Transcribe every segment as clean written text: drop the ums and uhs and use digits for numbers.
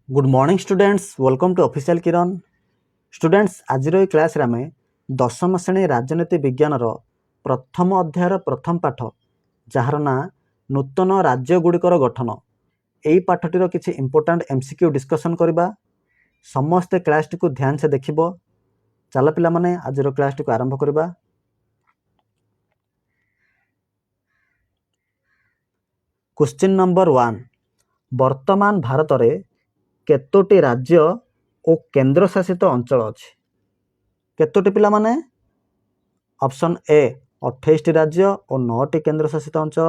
Good morning students, welcome to Official Kiran. Students, ଆଜିର ଏହି କ୍ଲାସ୍ରେ ଆମେ ଦଶମ ଶ୍ରେଣୀ ରାଜନୀତି ବିଜ୍ଞାନର ପ୍ରଥମ ଅଧ୍ୟାୟର ପ୍ରଥମ ପାଠ, ଯାହାର ନାଁ ନୂତନ ରାଜ୍ୟଗୁଡ଼ିକର ଗଠନ, ଏହି ପାଠଟିର କିଛି ଇମ୍ପୋର୍ଟାଣ୍ଟ ଏମ୍ସିକ୍ୟୁ ଡିସ୍କସନ୍ କରିବା। ସମସ୍ତେ କ୍ଲାସ୍ଟିକୁ ଧ୍ୟାନ ସେ ଦେଖିବ। ଚାଲ ପିଲାମାନେ, ଆଜିର କ୍ଲାସ୍ଟିକୁ ଆରମ୍ଭ କରିବା। କ୍ୱେଶ୍ଚିନ୍ ନମ୍ବର 1, ବର୍ତ୍ତମାନ ଭାରତରେ କେତୋଟି ରାଜ୍ୟ ଓ କେନ୍ଦ୍ରଶାସିତ ଅଞ୍ଚଳ ଅଛି? କେତୋଟି ପିଲାମାନେ? ଅପସନ୍ ଏ, 28ଟି ରାଜ୍ୟ ଓ 9ଟି କେନ୍ଦ୍ରଶାସିତ ଅଞ୍ଚଳ,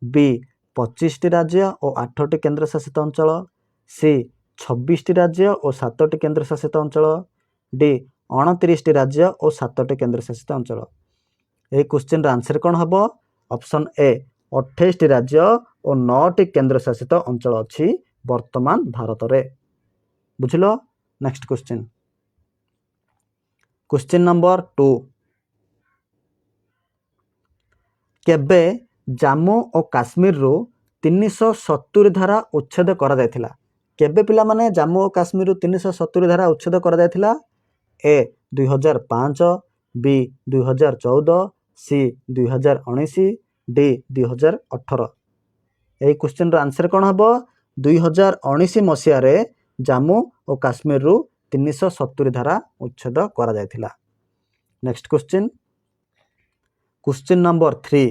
ବି, 25ଟି ରାଜ୍ୟ ଓ 8ଟି କେନ୍ଦ୍ରଶାସିତ ଅଞ୍ଚଳ, ସି, 26ଟି ରାଜ୍ୟ ଓ 7ଟି କେନ୍ଦ୍ରଶାସିତ ଅଞ୍ଚଳ, ଡି, 29ଟି ରାଜ୍ୟ ଓ 7ଟି କେନ୍ଦ୍ରଶାସିତ ଅଞ୍ଚଳ। ଏହି କ୍ୱେଶ୍ଚିନ୍ର ଆନ୍ସର୍ କ'ଣ ହେବ? ଅପସନ୍ ଏ, 28ଟି ରାଜ୍ୟ ଓ 9ଟି କେନ୍ଦ୍ରଶାସିତ ଅଞ୍ଚଳ ଅଛି ବର୍ତ୍ତମାନ ଭାରତରେ। ବୁଝିଲ? Next question, question number 2, କେବେ ଜାମ୍ମୁ ଓ କାଶ୍ମୀରରୁ 370 ଧାରା ଉଚ୍ଛେଦ କରାଯାଇଥିଲା? କେବେ ପିଲାମାନେ ଜାମ୍ମୁ ଓ କାଶ୍ମୀରରୁ 370 ଧାରା ଉଚ୍ଛେଦ କରାଯାଇଥିଲା? ଏ, 2005, ବି, 2014, ସି, 2019, ଡି, 2018। ଏହି କ୍ୱେଶ୍ଚିନ୍ର ଆନ୍ସର୍ କ'ଣ ହେବ? 2019 ମସିହାରେ ଜାମ୍ମୁ ଓ କାଶ୍ମୀରରୁ 370 ଧାରା ଉଚ୍ଛେଦ କରାଯାଇଥିଲା। ନେକ୍ସଟ କ୍ୱେଶ୍ଚିନ୍, କ୍ୱେଶ୍ଚିନ୍ ନମ୍ବର 3,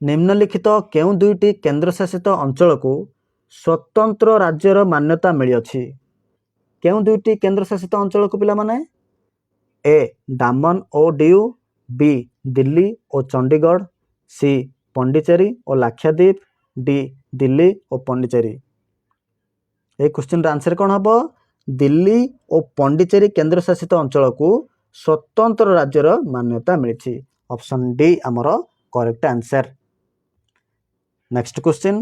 ନିମ୍ନଲିଖିତ କେଉଁ ଦୁଇଟି କେନ୍ଦ୍ରଶାସିତ ଅଞ୍ଚଳକୁ ସ୍ୱତନ୍ତ୍ର ରାଜ୍ୟର ମାନ୍ୟତା ମିଳିଅଛି? କେଉଁ ଦୁଇଟି କେନ୍ଦ୍ରଶାସିତ ଅଞ୍ଚଳକୁ ପିଲାମାନେ? ଏ, ଡାମନ ଓ ଡିଉ, ବି, ଦିଲ୍ଲୀ ଓ ଚଣ୍ଡିଗଡ଼, ସି, ପଣ୍ଡିଚେରୀ ଓ ଲାକ୍ଷାଦ୍ୱୀପ, ଡି, ଦିଲ୍ଲୀ ଓ ପଣ୍ଡିଚେରୀ। ଏହି କ୍ୱେଶ୍ଚିନ୍ର ଆନ୍ସର୍ କ'ଣ ହେବ? ଦିଲ୍ଲୀ ଓ ପଣ୍ଡିଚେରୀ କେନ୍ଦ୍ରଶାସିତ ଅଞ୍ଚଳକୁ ସ୍ୱତନ୍ତ୍ର ରାଜ୍ୟର ମାନ୍ୟତା ମିଳିଛି। ଅପସନ୍ ଡି ଆମର correct answer. Next question,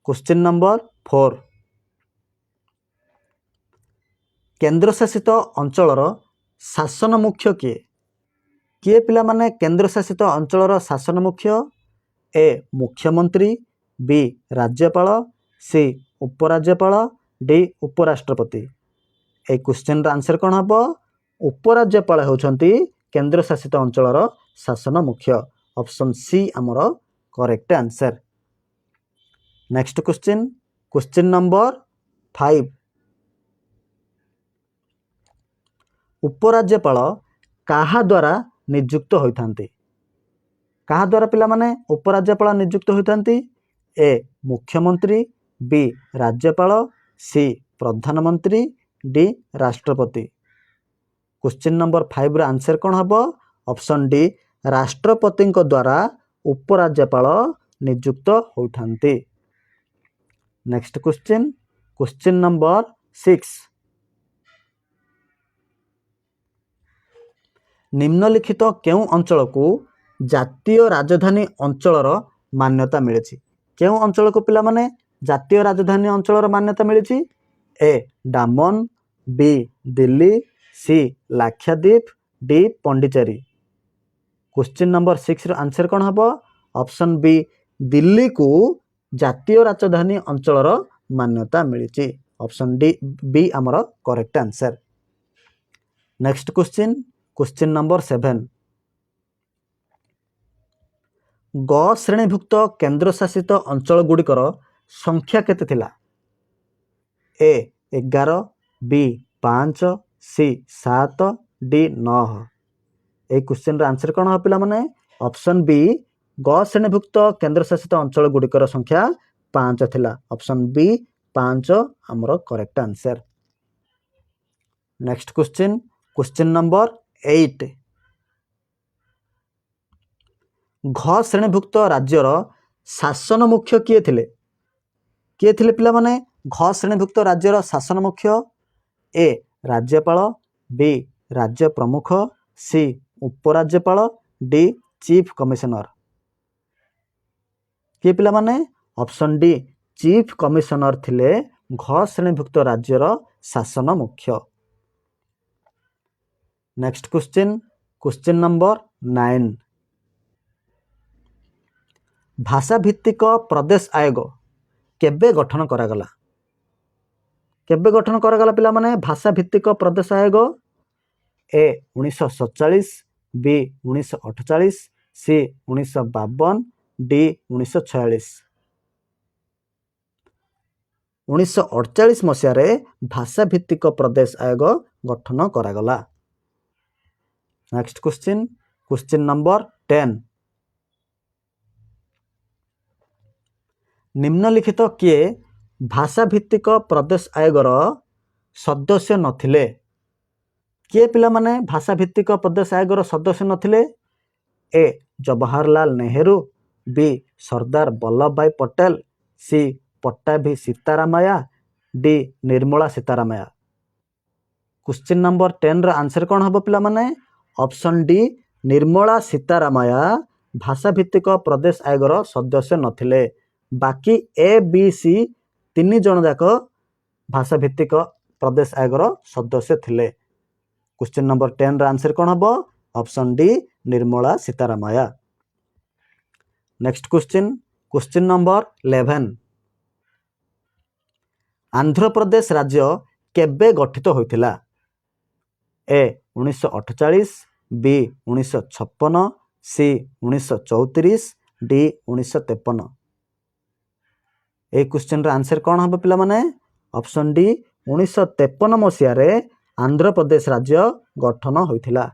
question number 4, କେନ୍ଦ୍ରଶାସିତ ଅଞ୍ଚଳର ଶାସନ ମୁଖ୍ୟ କିଏ? କିଏ ପିଲାମାନେ କେନ୍ଦ୍ରଶାସିତ ଅଞ୍ଚଳର ଶାସନ ମୁଖ୍ୟ? ଏ, ମୁଖ୍ୟମନ୍ତ୍ରୀ, ବି, ରାଜ୍ୟପାଳ, ସି, ଉପରାଜ୍ୟପାଳ, ଡି, ଉପରାଷ୍ଟ୍ରପତି। ଏଇ କ୍ୱେଶ୍ଚିନ୍ର ଆନ୍ସର୍ କ'ଣ ହେବ? ଉପରାଜ୍ୟପାଳ ହେଉଛନ୍ତି କେନ୍ଦ୍ରଶାସିତ ଅଞ୍ଚଳର ଶାସନ ମୁଖ୍ୟ। ଅପସନ୍ ସି ଆମର correct answer. Next question, question number 5, ଉପରାଜ୍ୟପାଳ କାହା ଦ୍ୱାରା ନିଯୁକ୍ତ ହୋଇଥାନ୍ତି? କାହା ଦ୍ୱାରା ପିଲାମାନେ ଉପରାଜ୍ୟପାଳ ନିଯୁକ୍ତ ହୋଇଥାନ୍ତି? ଏ, ମୁଖ୍ୟମନ୍ତ୍ରୀ, ବି, ରାଜ୍ୟପାଳ, ସି, ପ୍ରଧାନମନ୍ତ୍ରୀ, ଡି, ରାଷ୍ଟ୍ରପତି। କ୍ୱେଶ୍ଚିନ୍ ନମ୍ବର 5ର ଆନ୍ସର୍ କ'ଣ ହେବ? ଅପସନ୍ ଡି, ରାଷ୍ଟ୍ରପତିଙ୍କ ଦ୍ୱାରା ଉପରାଜ୍ୟପାଳ ନିଯୁକ୍ତ ହୋଇଥାନ୍ତି। ନେକ୍ସଟ କ୍ୱେଶ୍ଚିନ୍, କ୍ୱେଶ୍ଚିନ୍ ନମ୍ବର 6, ନିମ୍ନଲିଖିତ କେଉଁ ଅଞ୍ଚଳକୁ ଜାତୀୟ ରାଜଧାନୀ ଅଞ୍ଚଳର ମାନ୍ୟତା ମିଳିଛି? କେଉଁ ଅଞ୍ଚଳକୁ ପିଲାମାନେ ଜାତୀୟ ରାଜଧାନୀ ଅଞ୍ଚଳର ମାନ୍ୟତା ମିଳିଛି? A, Daman, B, Delhi, C, Lakshadweep, D, Pondicherry. Question number 6ର ଆନ୍ସର୍ କ'ଣ ହେବ? ଅପସନ୍ ବି, ଦିଲ୍ଲୀକୁ ଜାତୀୟ ରାଜଧାନୀ ଅଞ୍ଚଳର ମାନ୍ୟତା ମିଳିଛି। ଅପସନ୍ ଡି ବି ଆମର correct answer. Next question, question number 7, ଗ ଶ୍ରେଣୀଭୁକ୍ତ କେନ୍ଦ୍ରଶାସିତ ଅଞ୍ଚଳଗୁଡ଼ିକର ସଂଖ୍ୟା କେତେ ଥିଲା? ଏ, 11, ବି, 5, ସି, 7, ଡି, 9। ଏଇ କ୍ୱେଶ୍ଚିନ୍ର ଆନ୍ସର୍ କ'ଣ ହେବ ପିଲାମାନେ? ଅପସନ୍ ବି, ଗ ଶ୍ରେଣୀଭୁକ୍ତ କେନ୍ଦ୍ରଶାସିତ ଅଞ୍ଚଳଗୁଡ଼ିକର ସଂଖ୍ୟା 5 ଥିଲା। ଅପସନ୍ ବି 5 ଆମର correct answer. Next question, question number 8, ଘ ଶ୍ରେଣୀଭୁକ୍ତ ରାଜ୍ୟର ଶାସନ ମୁଖ୍ୟ କିଏ ଥିଲେ? କିଏ ଥିଲେ ପିଲାମାନେ ଘ ଶ୍ରେଣୀଭୁକ୍ତ ରାଜ୍ୟର ଶାସନ ମୁଖ୍ୟ? ଏ, ରାଜ୍ୟପାଳ, ବି, ରାଜ୍ୟ ପ୍ରମୁଖ, ସି, ଉପରାଜ୍ୟପାଳ, ଡି, ଚିଫ୍ କମିଶନର। କିଏ ପିଲାମାନେ? ଅପସନ୍ ଡି, ଚିଫ୍ କମିଶନର ଥିଲେ ଘ ଶ୍ରେଣୀଭୁକ୍ତ ରାଜ୍ୟର ଶାସନ ମୁଖ୍ୟ। ନେକ୍ସଟ କ୍ୱେଶ୍ଚିନ୍, କ୍ୱେଶ୍ଚିନ୍ ନମ୍ବର 9, ଭାଷାଭିତ୍ତିକ ପ୍ରଦେଶ ଆୟୋଗ କେବେ ଗଠନ କରାଗଲା? କେବେ ଗଠନ କରାଗଲା ପିଲାମାନେ ଭାଷା ଭିତ୍ତିକ ପ୍ରଦେଶ ଆୟୋଗ? ଏ 1947, ବି 1948, ସି 1952, ଡି 1946। 1948 ମସିହାରେ ଭାଷା ଭିତ୍ତିକ ପ୍ରଦେଶ ଆୟୋଗ ଗଠନ କରାଗଲା। Next question, question number 10। ନିମ୍ନଲିଖିତ କିଏ ଭାଷା ଭିତ୍ତିକ ପ୍ରଦେଶ ଆୟୋଗର ସଦସ୍ୟ ନଥିଲେ? କିଏ ପିଲାମାନେ ଭାଷା ଭିତ୍ତିକ ପ୍ରଦେଶ ଆୟୋଗର ସଦସ୍ୟ ନଥିଲେ? A Jawaharlal Nehru, B Sardar Vallabhbhai Patel, C Pattabhi Sitaramayya, D Nirmala Sitaramayya. Question number 10ର answer କ'ଣ ହେବ ପିଲାମାନେ? ଅପସନ୍ ଡି ନିର୍ମଳା ସୀତାରାମାୟା ଭାଷା ଭିତ୍ତିକ ପ୍ରଦେଶ ଆୟୋଗର ସଦସ୍ୟ ନଥିଲେ। ବାକି ଏ ବି ସି ତିନି ଜଣ ଯାକ ଭାଷା ଭିତ୍ତିକ ପ୍ରଦେଶ ଆୟୋଗର ସଦସ୍ୟ ଥିଲେ। କ୍ୱେଶ୍ଚିନ୍ ନମ୍ବର 10ର ଆନ୍ସର କ'ଣ ହେବ? Option D Nirmala Sitaramayya. Next question, question number 11। Andhra Pradesh ରାଜ୍ୟ କେବେ ଗଠିତ ହୋଇଥିଲା? ଏ 1948, ବି 1956, ସି 1934, ଡି 1953। ଏଇ କ୍ୱେଶ୍ଚିନ୍ର ଆନ୍ସର କ'ଣ ହେବ ପିଲାମାନେ? ଅପସନ୍ ଡି 1953 ମସିହାରେ ଆନ୍ଧ୍ରପ୍ରଦେଶ ରାଜ୍ୟ ଗଠନ ହୋଇଥିଲା।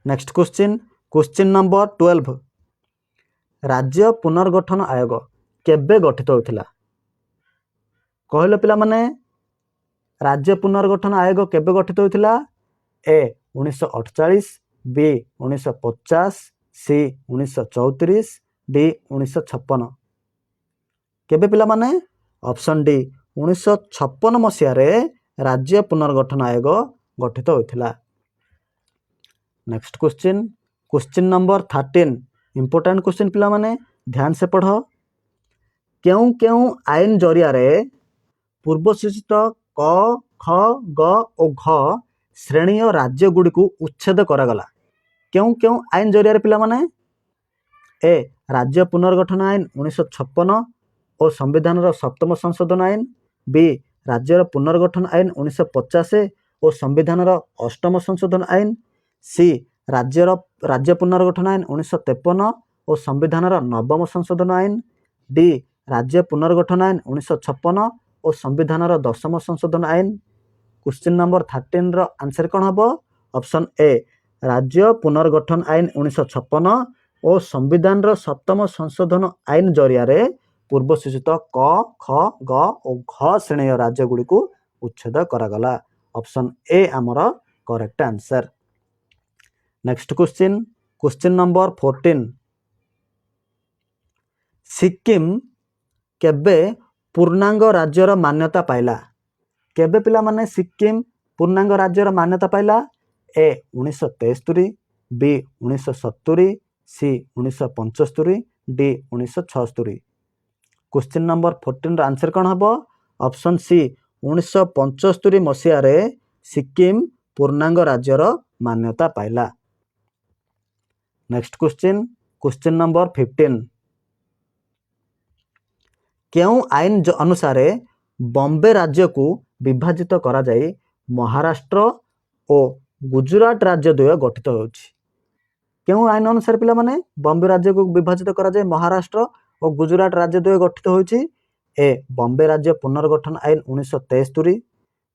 Next question, question number 12। ରାଜ୍ୟ ପୁନର୍ଗଠନ ଆୟୋଗ କେବେ ଗଠିତ ହୋଇଥିଲା? କହିଲ ପିଲାମାନେ, ରାଜ୍ୟ ପୁନର୍ଗଠନ ଆୟୋଗ କେବେ ଗଠିତ ହୋଇଥିଲା? ଏ 1948, ବି 1950, ସି 1934, ଡି 1956। କେବେ ପିଲାମାନେ? ଅପସନ୍ ଡି 1956 ମସିହାରେ ରାଜ୍ୟ ପୁନର୍ଗଠନ ଆୟୋଗ ଗଠିତ ହୋଇଥିଲା। Next question, question number 13। Important question ପିଲାମାନେ, ध्यान से ପଢ଼। କେଉଁ କେଉଁ ଆଇନ ଜରିଆରେ ପୂର୍ବ ସୂଚିତ କ, ଖ, ଗ ଓ ଘ ଶ୍ରେଣୀୟ ରାଜ୍ୟଗୁଡ଼ିକୁ ଉଚ୍ଛେଦ କରାଗଲା? କେଉଁ କେଉଁ ଆଇନ ଜରିଆରେ ପିଲାମାନେ? ଏ ରାଜ୍ୟ ପୁନର୍ଗଠନ ଆଇନ 1956 ଓ ସମ୍ବିଧାନର ସପ୍ତମ ସଂଶୋଧନ ଆଇନ, ବି ରାଜ୍ୟର ପୁନର୍ଗଠନ ଆଇନ 1950 ଓ ସମ୍ବିଧାନର ଅଷ୍ଟମ ସଂଶୋଧନ ଆଇନ, ସି ରାଜ୍ୟ ପୁନର୍ଗଠନ ଆଇନ 1953 ଓ ସମ୍ବିଧାନର ନବମ ସଂଶୋଧନ ଆଇନ, ଡି ରାଜ୍ୟ ପୁନର୍ଗଠନ ଆଇନ 1956 ଓ ସମ୍ବିଧାନର ଦଶମ ସଂଶୋଧନ ଆଇନ। କ୍ୱେଶ୍ଚିନ୍ ନମ୍ବର 13ର ଆନ୍ସର କ'ଣ ହେବ? ଅପସନ୍ ଏ ରାଜ୍ୟ ପୁନର୍ଗଠନ ଆଇନ 1956 ଓ ସମ୍ବିଧାନର ସପ୍ତମ ସଂଶୋଧନ ଆଇନ ଜରିଆରେ ପୂର୍ବ ସୂଚିତ କ, ଖ, ଗ ଓ ଘ ଶ୍ରେଣୀୟ ରାଜ୍ୟଗୁଡ଼ିକୁ ଉଚ୍ଛେଦ କରାଗଲା। ଅପସନ୍ ଏ ଆମର correct answer. Next question, question number 14। Sikkim କେବେ ପୂର୍ଣ୍ଣାଙ୍ଗ ରାଜ୍ୟର ମାନ୍ୟତା ପାଇଲା? କେବେ ପିଲାମାନେ ସିକ୍କିମ୍ ପୂର୍ଣ୍ଣାଙ୍ଗ ରାଜ୍ୟର ମାନ୍ୟତା ପାଇଲା? A 1973, B 1970, C 1975, D 1976। Question number 14ର ଆନ୍ସର କ'ଣ ହେବ? ଅପସନ୍ ସି 1975 ମସିହାରେ ସିକ୍କିମ୍ ପୂର୍ଣ୍ଣାଙ୍ଗ ରାଜ୍ୟର ମାନ୍ୟତା ପାଇଲା। Next question, question number 15। କେଉଁ ଆଇନ ଅନୁସାରେ ବମ୍ବେ ରାଜ୍ୟକୁ ବିଭାଜିତ କରାଯାଇ ମହାରାଷ୍ଟ୍ର ଓ ଗୁଜୁରାଟ ରାଜ୍ୟ ଦ୍ୱୟ ଗଠିତ ହେଉଛି? କେଉଁ ଆଇନ ଅନୁସାରେ ପିଲାମାନେ ବମ୍ବେ ରାଜ୍ୟକୁ ବିଭାଜିତ କରାଯାଇ ମହାରାଷ୍ଟ୍ର ଓ ଗୁଜୁରାଟ ରାଜ୍ୟ ଦ୍ୱୟ ଗଠିତ ହୋଇଛି? ଏ ବମ୍ବେ ରାଜ୍ୟ ପୁନର୍ଗଠନ ଆଇନ 1973,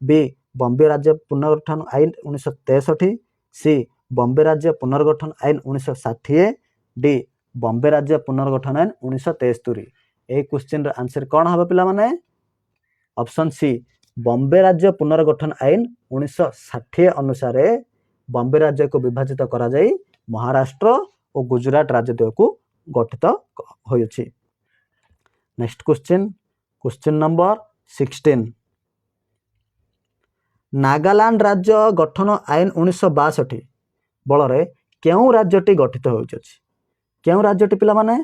ବି ବମ୍ବେ ରାଜ୍ୟ ପୁନର୍ଗଠନ ଆଇନ 1963, ସି ବମ୍ବେ ରାଜ୍ୟ ପୁନର୍ଗଠନ ଆଇନ 1960, ଡି ବମ୍ବେ ରାଜ୍ୟ ପୁନର୍ଗଠନ ଆଇନ 1973। ଏଇ କ୍ୱେଶ୍ଚିନ୍ର ଆନ୍ସର କ'ଣ ହେବ ପିଲାମାନେ? ଅପସନ୍ ସି ବମ୍ବେ ରାଜ୍ୟ ପୁନର୍ଗଠନ ଆଇନ 1960 ଅନୁସାରେ ବମ୍ବେ ରାଜ୍ୟକୁ ବିଭାଜିତ କରାଯାଇ ମହାରାଷ୍ଟ୍ର ଓ ଗୁଜୁରାଟ ରାଜ୍ୟ ଦ୍ୱୟକୁ ଗଠିତ ହୋଇଅଛି। Next question, question number 16। Nagaland ରାଜ୍ୟ ଗଠନ ଆଇନ 1962 ବଳରେ କେଉଁ ରାଜ୍ୟଟି ଗଠିତ ହୋଇଅଛି? କେଉଁ ରାଜ୍ୟଟି ପିଲାମାନେ?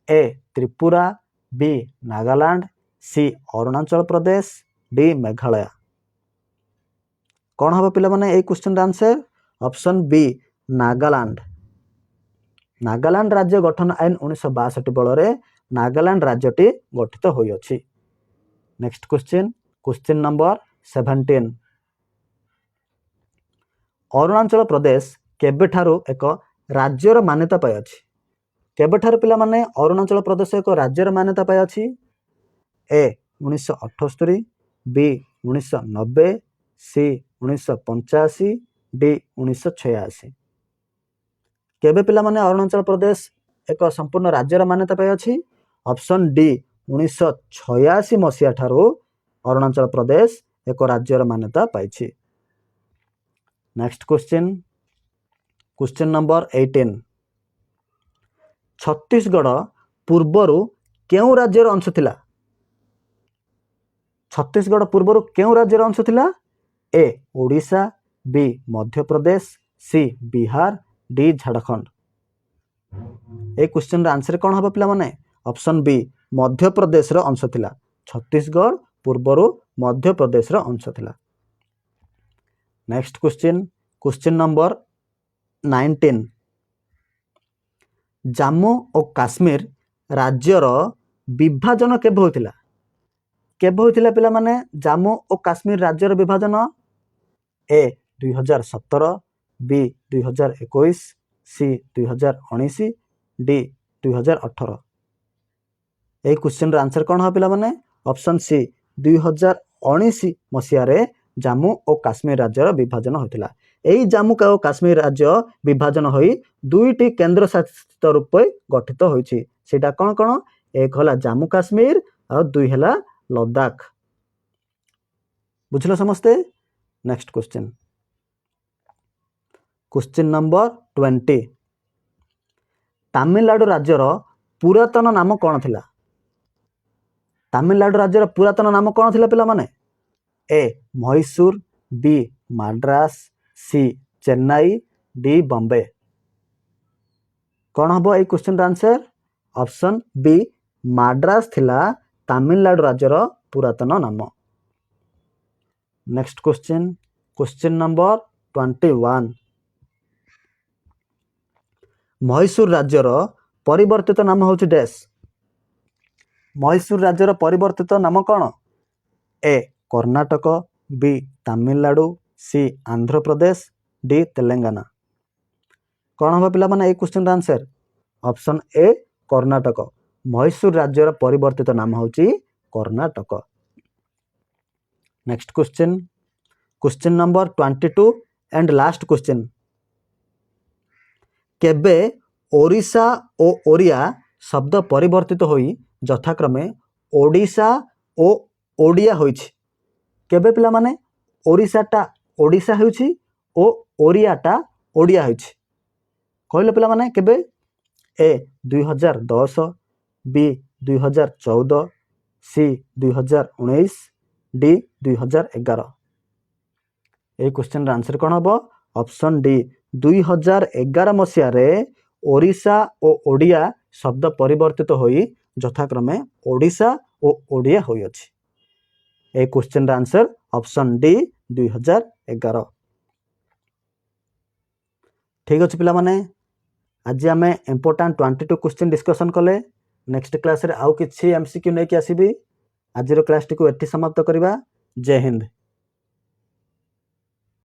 A Tripura, B Nagaland, C Arunachal Pradesh, D Meghalaya. କ'ଣ ହେବ ପିଲାମାନେ ଏଇ କ୍ୱେଶ୍ଚିନ୍ର answer? Option B Nagaland. Nagaland ରାଜ୍ୟ ଗଠନ ଆଇନ 1962 ବଳରେ ନାଗାଲାଣ୍ଡ ରାଜ୍ୟଟି ଗଠିତ ହୋଇଅଛି। Next question, question number 17। Arunachal Pradesh କେବେଠାରୁ ଏକ ରାଜ୍ୟର ମାନ୍ୟତା ପାଇଅଛି? କେବେଠାରୁ ପିଲାମାନେ ଅରୁଣାଚଳ ପ୍ରଦେଶ ଏକ ରାଜ୍ୟର ମାନ୍ୟତା ପାଇଅଛି? ଏ 1978, ବି 1990, ସି 1985, ଡି 1986। କେବେ ପିଲାମାନେ ଅରୁଣାଚଳ ପ୍ରଦେଶ ଏକ ସମ୍ପୂର୍ଣ୍ଣ ରାଜ୍ୟର ମାନ୍ୟତା ପାଇଅଛି? ଅପସନ୍ ଡି, 1986 ମସିହା ଠାରୁ ଅରୁଣାଚଳ ପ୍ରଦେଶ ଏକ ରାଜ୍ୟର ମାନ୍ୟତା ପାଇଛି। Next question, question number 18। Chhattisgarh ପୂର୍ବରୁ କେଉଁ ରାଜ୍ୟର ଅଂଶ ଥିଲା? ଛତିଶଗଡ଼ ପୂର୍ବରୁ କେଉଁ ରାଜ୍ୟର ଅଂଶ ଥିଲା? ଏ ଓଡ଼ିଶା, ବି ମଧ୍ୟପ୍ରଦେଶ, ସି ବିହାର, ଡି ଝାଡ଼ଖଣ୍ଡ। ଏଇ କ୍ୱେଶ୍ଚିନ୍ର ଆନ୍ସର କ'ଣ ହେବ ପିଲାମାନେ? ଅପସନ୍ ବି, ମଧ୍ୟପ୍ରଦେଶର ଅଂଶ ଥିଲା। ଛତିଶଗଡ଼ ପୂର୍ବରୁ ମଧ୍ୟପ୍ରଦେଶର ଅଂଶ ଥିଲା। Next question, question number 19। Jammu ଓ କାଶ୍ମୀର ରାଜ୍ୟର ବିଭାଜନ କେବେ ହୋଇଥିଲା? କେବେ ହୋଇଥିଲା ପିଲାମାନେ ଜାମ୍ମୁ ଓ କାଶ୍ମୀର ରାଜ୍ୟର ବିଭାଜନ? ଏ 2017, ବି 2021, ସି 2019, ଡି 2018। ଏଇ କ୍ୱେଶ୍ଚିନ୍ର ଆନ୍ସର କ'ଣ ହେବ ପିଲାମାନେ? ଅପସନ୍ ସି, 2019 ମସିହାରେ ଜାମ୍ମୁ ଓ କାଶ୍ମୀର ରାଜ୍ୟର ବିଭାଜନ ହୋଇଥିଲା। ଏଇ ଜାମ୍ମୁ ଓ କାଶ୍ମୀର ରାଜ୍ୟ ବିଭାଜନ ହୋଇ ଦୁଇଟି କେନ୍ଦ୍ର ଶାସିତ ରୂପେ ଗଠିତ ହୋଇଛି। ସେଇଟା କ'ଣ କ'ଣ? ଏକ ହେଲା ଜାମ୍ମୁ କାଶ୍ମୀର ଆଉ ଦୁଇ ହେଲା ଲଦାଖ। ବୁଝିଲ ସମସ୍ତେ? Next question, question number 20। Tamil Nadu ରାଜ୍ୟର ପୁରାତନ ନାମ କ'ଣ ଥିଲା? ତାମିଲନାଡୁ ରାଜ୍ୟର ପୁରାତନ ନାମ କ'ଣ ଥିଲା ପିଲାମାନେ? ଏ ମହୀଶୂର, ବି ମାଡ୍ରାସ, ସି ଚେନ୍ନାଇ, ଡି ବମ୍ବେ। କ'ଣ ହେବ ଏଇ କ୍ୱେଶ୍ଚିନ୍ର ଆନ୍ସର? ଅପସନ୍ ବି, ମାଡ୍ରାସ ଥିଲା ତାମିଲନାଡୁ ରାଜ୍ୟର ପୁରାତନ ନାମ। Next question, question number 21। Mysore ରାଜ୍ୟର ପରିବର୍ତ୍ତିତ ନାମ ହେଉଛି ଡ୍ୟାସ୍। ମହୀଶୂର ରାଜ୍ୟର ପରିବର୍ତ୍ତିତ ନାମ କ'ଣ? ଏ କର୍ଣ୍ଣାଟକ, ବି ତାମିଲନାଡୁ, ସି ଆନ୍ଧ୍ରପ୍ରଦେଶ, ଡି ତେଲେଙ୍ଗାନା। କ'ଣ ହେବ ପିଲାମାନେ ଏଇ କ୍ୱେଶ୍ଚିନ୍ର answer? Option A, Karnataka. Mysore ରାଜ୍ୟର ପରିବର୍ତ୍ତିତ ନାମ ହେଉଛି Karnataka. Next question, question number 22 and last question। କେବେ ଓଡ଼ିଶା ଓ ଓରିଆ ଶବ୍ଦ ପରିବର୍ତ୍ତିତ ହୋଇ ଯଥାକ୍ରମେ ଓଡ଼ିଶା ଓ ଓଡ଼ିଆ ହୋଇଛି? କେବେ ପିଲାମାନେ ଓଡ଼ିଶାଟା ଓଡ଼ିଶା ହେଉଛି ଓ ଓରିଆଟା ଓଡ଼ିଆ ହୋଇଛି? କହିଲେ ପିଲାମାନେ କେବେ? ଏ 2010, ବି 2014, ସି 2019, ଡି 2011। ଏଇ କ୍ୱେଶ୍ଚିନ୍ର ଆନ୍ସର କ'ଣ ହେବ? ଅପସନ୍ ଡି, 2011 ମସିହାରେ ଓଡ଼ିଶା ଓ ଓଡ଼ିଆ ଶବ୍ଦ ପରିବର୍ତ୍ତିତ ହୋଇ ଯଥାକ୍ରମେ ଓଡ଼ିଶା ଓ ଓଡ଼ିଆ ହୋଇଅଛି। ଏଇ କ୍ୱେଶ୍ଚିନ୍ର ଆନ୍ସର ଅପସନ୍ ଡି, 2011। ଠିକ୍ ଅଛି ପିଲାମାନେ, ଆଜି ଆମେ important 22 question discussion କଲେ। ନେକ୍ସଟ କ୍ଲାସ୍ରେ ଆଉ କିଛି ଏମ୍ ସି କ୍ୟୁ ନେଇକି ଆସିବି। ଆଜିର କ୍ଲାସ୍ଟିକୁ ଏଠି ସମାପ୍ତ କରିବା। ଜୟ ହିନ୍ଦ।